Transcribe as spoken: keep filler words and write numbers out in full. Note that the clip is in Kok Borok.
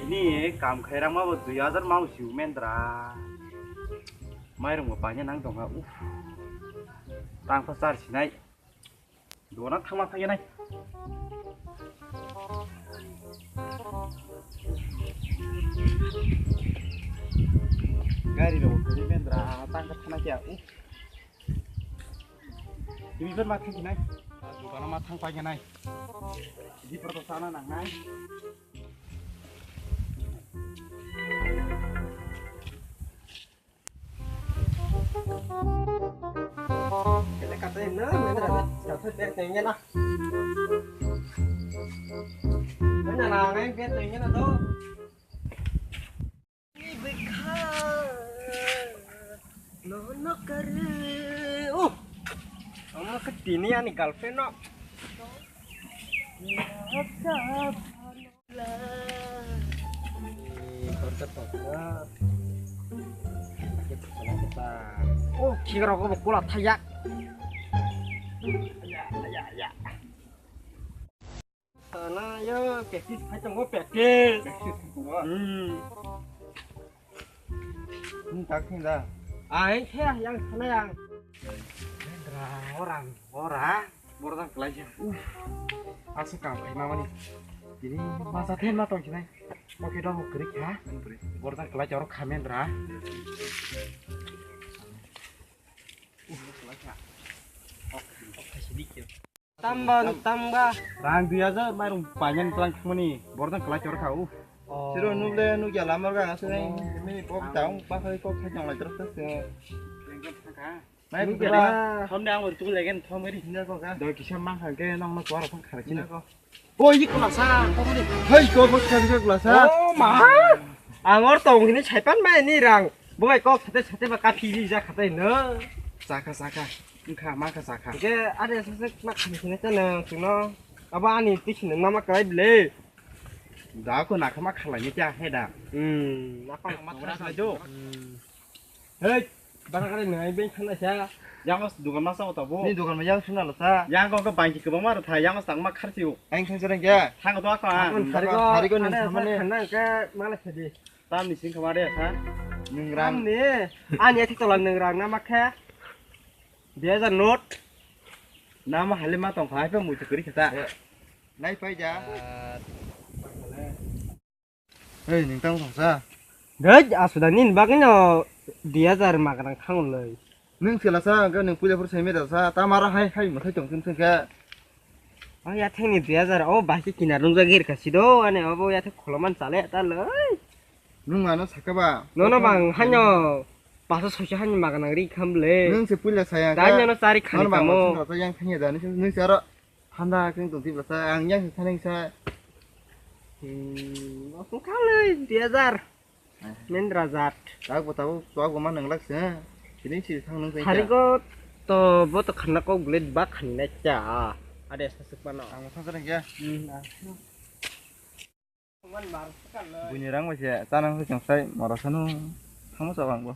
Ni kam khairang ma bo dui hajar ma usi mendra. Mairung bo paina nang tongha. Uf. Tang pa char sinai. Dona thangma phai nai. Gari rok thori mendra tang ka thana kya. Uf. Tini ber ma thang nai. Dukano ma thang phai nai. Di proto sana nang nai. Kete kate na, mendra na. Kate bek tengena. Mendra na, ngai bek tengena do. Ni bikha. No, no kare. Oh. Amo ke tini ani girlfriend no. Oh, khikrok bo kula thaya. Ya, ya, ya. Sana yo, practice khai tongo, practice. Practice khai tongo. Hmm. Hmm, tak sing da. Ai, he, yang sana yang. Ora, ora. Borok jang kwlai se. Asa kam khai mamani. Tini masa then ma tong khinai. Oke dong kwrwi kha. Borok jang kwlai choro khamen ra. Tamba, tamba. Rang dui hajar mairung painani tlang thangmani. Borok jang kwlai choro kha. Siro nuble nugya lamar ga asai. Mini pok taung pa khai kok khai jang lai choro se. Nai, nugya bwla. Thom de ang ori tu legen thom ori. Hinda ko ga. Doi kisa mang kha ke nong no kwaro phang khara chini. Hinda ko. Oi, di kula sa, kok ni. Hei, ko bos kha ke kula sa. Oh, ma. Ang or tong hini saipan mai ni rang. Bo bai kok sate sate ba ka phi ji ja khate no. Saka, saka. Wngkha, ma kha saka. Ke are sa se ma khani khani ta no, tu no. Aba ani ti khini nama kai ble. Da ko na kha ma khalai ni kya he da. Hmm, na ko ma khalai do. Hmm. Hei, bara kare nai beng khana sa. Yang os dukan masa o tabo. Ni dukan ma yang suna lo sa. Yang ko ko bangki ko ma tha yang os tang ma kharsi o. Ang thang sereng ya. Thang to ko. Ang thari ko, thari ko ni samane. Khana ke mala khedi. Tam ni sing khamare sa. Nung rang. Tam ni. Ani athi tola nung rang na ma kha. Dui hajar note. Na ma hale ma tong khai pe mu chukri khata. Nai pai ja. Hei, nung tamo thangsa. Dei, aswda nini bagwino dui hajar magrang thango lei. Nung selasa, hwnkhe nung puila phuru sai meda sa, tamara hai, hai mwthai tong thung thung khe. O yathengni dui hajar, o bahai khe kinar nungjagwi rwkha sido, ani obo yathek kholoman chale ta lei. Nung ano sakha ba? Nono bang haino paso soiso haino magrang ri kham le. Nung se puila saya khe. Dai nono chari khani kamo. Nono bang yang thangya da, nung se aro. Handa keng tong tibla sa, ang yang sa neng sa. Hmm, wngkha le dui hajar. Mendra jat. Tabuk bo tabuk, tabuk bo ma nang lak se. Tini si thang nang sa. Hari ko to bo to khana kok bule ba khani na cha. Ade sa suk mano. Ang sa sa nang ya. Hmm. Buini rang bai se chana hwnwi chwng sai mora sanu thangma chao ang bo.